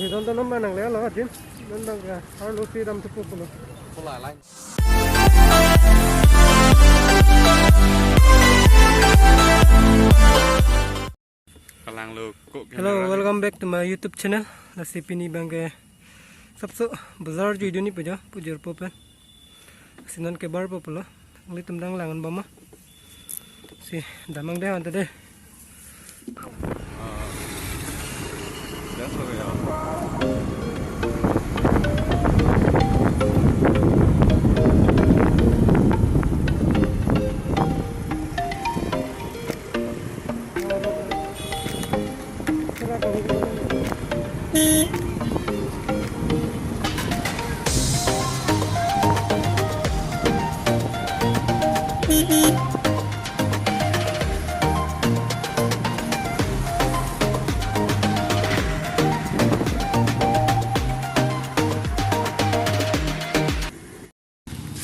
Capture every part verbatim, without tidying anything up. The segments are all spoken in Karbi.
Don don ma nangle lo din. Don don ka harlo si dam thupo pulo. Kalang lo kok. Hello, camera. Welcome back to my YouTube channel. Lasi pini abang ke sapso bazar jui dun-i pu jo, pu jirpo pen. Si non kebarpo pulo. Nanglitum dang lang-an bom ma. Si damnang dei ante dei. Ah, that's what we are.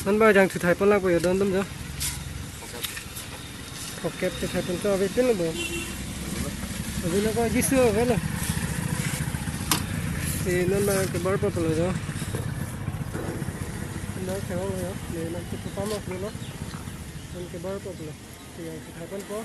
Non ba jang chuthai pon lakpo jo, don dum jo. Pocket chuthai pon to ave pin lo bo. Ave lo ko Jisu ave lo. Si non ba kebarpo pulo jo. Non kevang jo. Ne non chuthai pon lo. Non kebarpo pulo. Jang chuthai ponpo.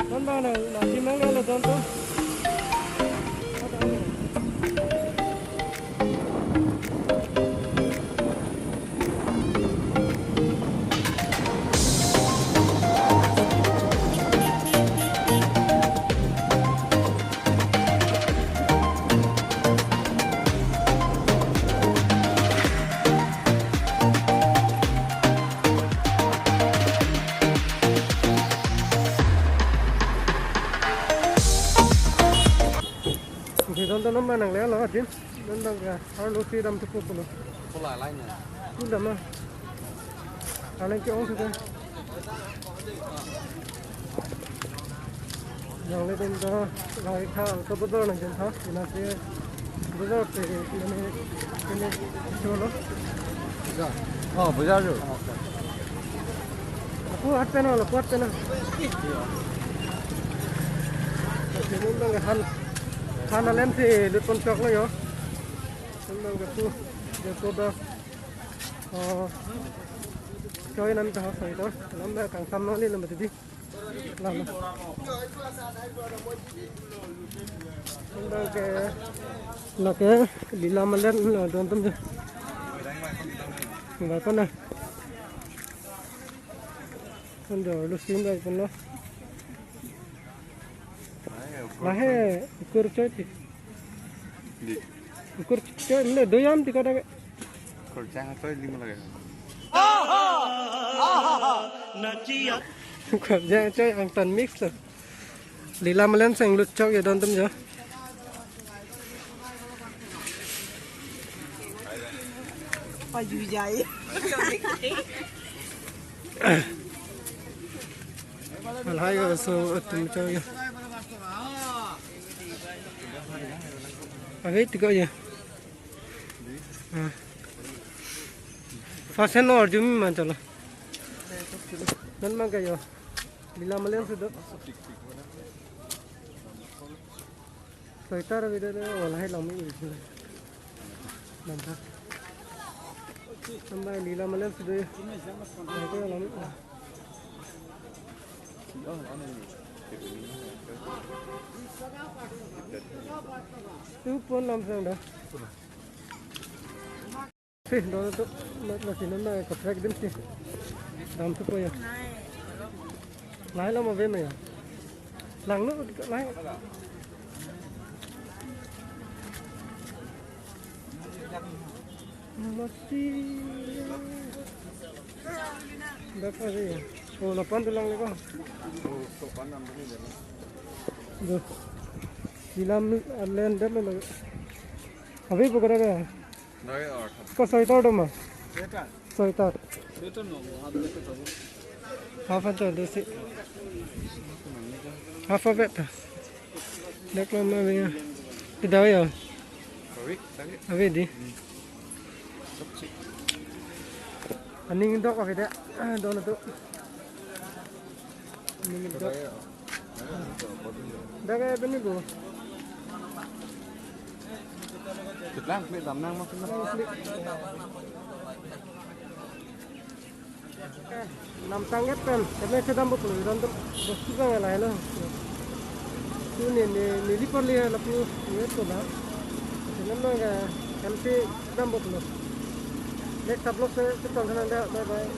Don ba na, na timang na don to. Oke, don don ma nangle lo din. Don don ka harlo si dam thupo pulo. Pula lain ya. Pula ma. Alang ke-ong sudah. Nanglitum ta langtha, to bazar nangketha, ina si bazar pe, ina ni, ina solo. Bazar. Oh, bazar jo. Lapu hat pen lo, lapu hat pen lo. Ina bang han, han alem si lut pon chok lo jo. Ina bang lapu, lapu ba. Oh, choi nam ta soi to. Lam na kangtam no ni lam tadi. Lam. Undang ke, lake Lila Malen lo don tum je. Enggak pernah. Kan do lu sim lagi pun lo. Lahe ukur choi ti. Di. Ukur choi le doyam ti kada ke. Ukur jang choi lima lagi. Ukur jang choi angtan mix lo. Lila Malen seng lut chok ya don tum jo. Paju jai. Alhai ko so tum chok ya. Ave ti ko ya. Ah. Fasen no arjumi man chalo. Nan mang kayo. Lila Malen sudo. Soitar video de wala hai lami. Nampa. Sampai Lila Malen sudo. Hai ko lami. Tu pon lam sang da. Sih, dona tu, na, na sini na kaprek dim sih. Dam tu ko ya. Lahai lo ma ve ma ya. Lang nu, lahai. Masi. Dapat sih ya. Oh, lapan tulang lagi. Duh. Silam alen dam lagi. Abi buka daga. Ko soitar do ma? Soitar. Soitar. Soitar no, half an to do si. Half of it. Dak lo ma ya. Tidak ya. Abi di. Aning dok abi de. Dona tu. Aning dok. Dak ke bini bu. Kitlang klik dam nang makin. Nam tangget pen, kami sedang buplu, dan tu bos tu kan lah lo. Tu ni ni ni lipor lihat lapu ni tu lah. Sini lo ke M P sedang buplu. Next upload se tu kan sana dah, bye bye.